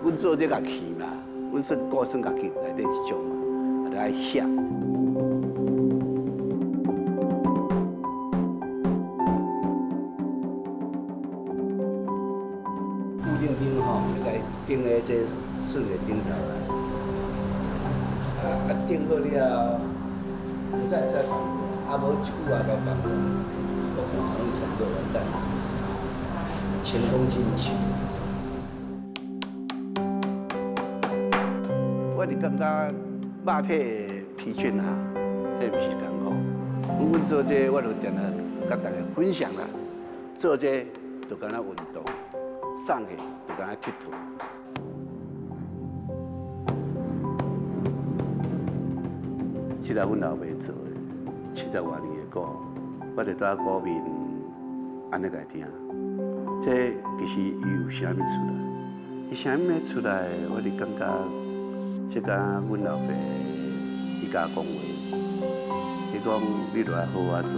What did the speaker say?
阮做這家己嘛，阮算顧算家己內底一種嘛，啊，著愛寫。固定釘吼，欲共伊釘佇這筍的頂頭來。啊啊，釘好了，毋知會使放無，啊無一久仔共放落，我看攏差不多完蛋，前功盡棄。我是感覺肉體的疲倦啊，彼毋是艱苦。阮做這個，我就定定佮大家分享啦。做這個就敢若運動，送去就敢若𨑨迌。這個阮老爸做的，70外年的鼓，我就佇鼓面按呢共聽。這其實伊有啥物出來？伊啥物出來？我就感覺這佮阮老爸伊共我講話，伊講你著愛好好做。